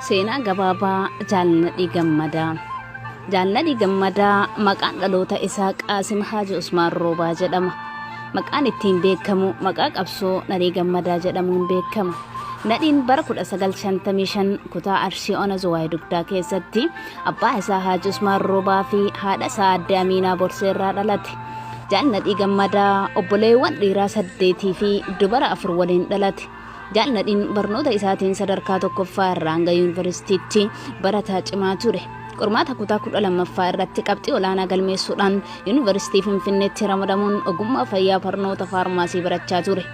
Seenaa gabaabaa Jaal Nadhii Gammadaa. Jaal Nadhii Gammadaa maqaan dhaloota isaa Qaasim Haaji Usmaan Roobaa jedhama. Maqaan ittiin beekamu maqaa qabsoo Nadhii Gammadaa jedhamuun beekama. Nadhiin bara 1955 kutaa Arsii Ona Zuwaay Dugdaa keessatti abbaa isaa Haaji Usmaan Roobaa fi haadha isaa Aadde Amiinaa Borsee irraa dhalate. Jaal Nadhii Gammadaa obboleewwan dhiiraa saddeetii fi dubara afur waliin dhalate. Jaal Nadhiin barnoota isaatiin sadarkaa tokkoffaa irraa hanga yuunivarsiitiitti barataa cimaa ture. Qormaata kutaa 12ffaa irratti qabxii olaanaa galmeessuudhaan Yuunivarsiitii Finfinneetti ramadamuun ogummaa fayyaa barnoota faarmaasii barachaa ture.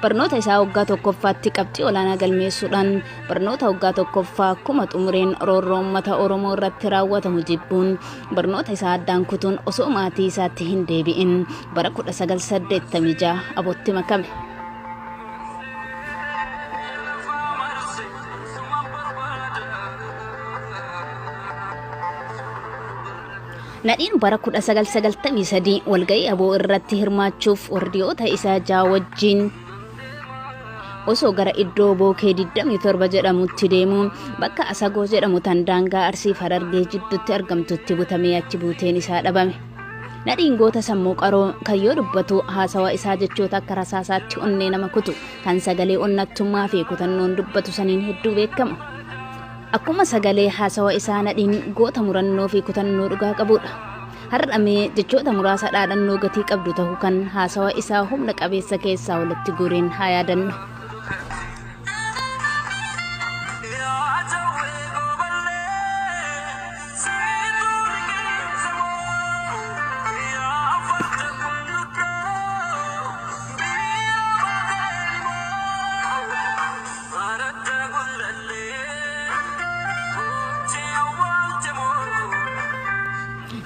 Barnoota isaa waggaa tokkoffaatti qabxii olaanaa galmeessuudhaan barnoota waggaa tokkoffaa akkuma xumureen roorroo uummata Oromoo irratti raawwatamu jibbuun barnoota isaa addaan kutuun osoo maatii isaatti hin deebi'in bara 1986 abotti makame. Nadhiin bara 1993 walga'ii aboo irratti hirmaachuuf wardiyoota isaa ja'a wajjin osoo gara iddoo Bookee 27 jedhamutti deemuun bakka Asagoo jedhamu tan daangaa Arsiif Harargee jidduutti argamtutti butamee achi buuteen isaa dhabame. Nadhiin goota sammuu qaroo kan yoo dubbatu haasawa isaa jechoota akka rasaasaatti onnee nama kutu kan sagalee onnattummaa fi kutannoon dubbatu saniin hedduu beekama. Akkuma sagalee haasawa isaa Nadhiin goota murannoo fi kutannoo dhugaa qabudha. Har'a mee jechoota muraasa dhaadhannoo gatii qabdu tahu kan haasawa isaa humna qabeessa keessaa walitti guureen haa yaadannu.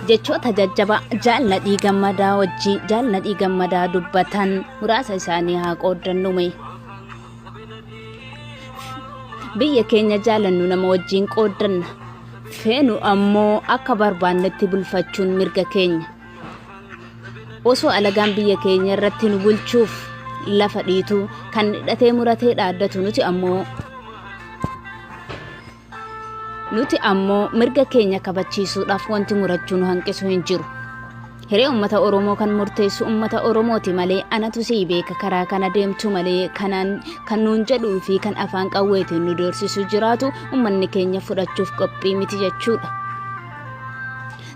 Jechoota jajjaba Jaal Nadhii Gammadaa wajjin Jaal Nadhii Gammadaa dubbatan muraasa isaanii haa qooddannu mee. Biyya keenya jaalannu nama wajjin qooddanna. Feenu ammoo akka barbaannetti bulfachuun mirga keenya. Osoo alagaan biyya keenya irratti nu bulchuuf lafa dhiitu kan hidhatee muratee dhaaddatu nuti ammoo mirga keenya kabachiisuudhaaf wanti murachuu nu hanqisu hin jiru. Hiree uummata Oromoo kan murteessu uummata Oromooti malee anatu sii beeka karaa kana deemtu malee kanaan kan nuun jedhuu fi kan afaan qawweetiin nu doorsisu jiraatu uummanni keenya fudhachuuf qophii miti jechuudha.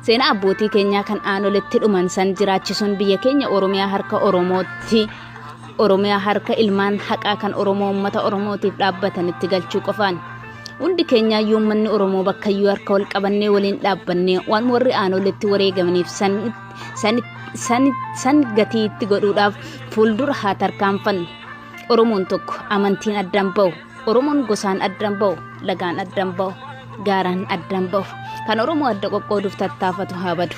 Seenaa abbootii keenyaa kan aanoletti dhuman san jiraachisuun biyya keenya Oromiyaa harka Oromootti Oromiyaa harka ilmaan haqaa kan Oromoo uummata Oromootiif dhaabbatanitti galchuu qofaan. Hundi keenyaayyuu uummanni Oromoo bakkayyuu harka wal qabannee waliin dhaabbannee waan warri aanoletti wareegamaniif san, san, san, san gatii itti godhuudhaaf fuuldura haa tarkaanfannu. Oromoon tokko amantiin addaan ba'u, Oromoon gosaan addaan ba'u, lagaan addaan ba'u, gaaraan addaan ba'u. Kan Oromoo adda qoqqooduuf tattaafatu haa badu.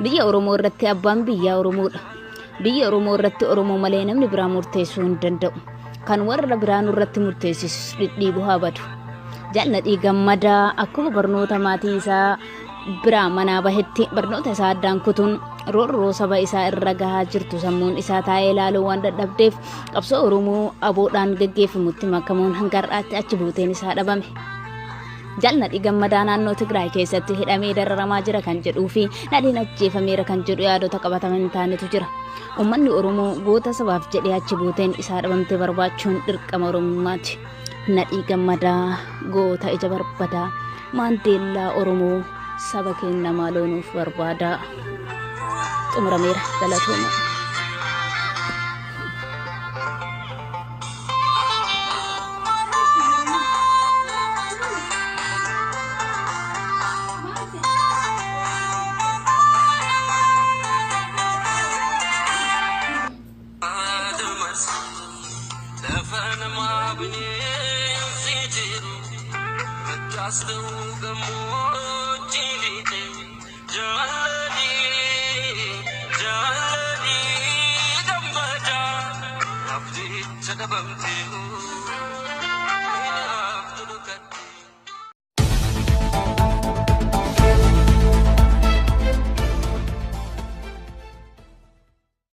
Biyya Oromoo irratti abbaan biyyaa Oromoodha. Biyya Oromoo irratti Oromoo malee namni biraa murteessuu hin danda'u. Kan warra biraa nurratti murteessisus dhidhiibu haa badu. Jaal Nadhii Gammadaa akkuma barnoota maatii isaa biraa manaa bahetti barnoota isaa addaan kutuun roorroo saba isaa irra gahaa jirtu sammuun isaa taa'ee ilaaluu waan dadhabdeef qabsoo Oromoo aboodhaan gaggeeffamutti makamuun hanga har'aatti achi buuteen isaa dhabame. Jaal Nadhii Gammadaa naannoo Tigraay keessatti hidhamee dararamaa jira kan jedhuu fi Nadhiin ajjeefameera kan jedhu yaadota qabataman hin taanetu jira. Uummanni Oromoo goota sabaaf jedhee achi buuteen isaa dhabamte barbaachuun dirqama Oromummaati. Nadhii Gammadaa goota ija barbadaa Maandeellaa Oromoo saba keenya maaloo nuuf barbaadaa. Xumurameera galatooma.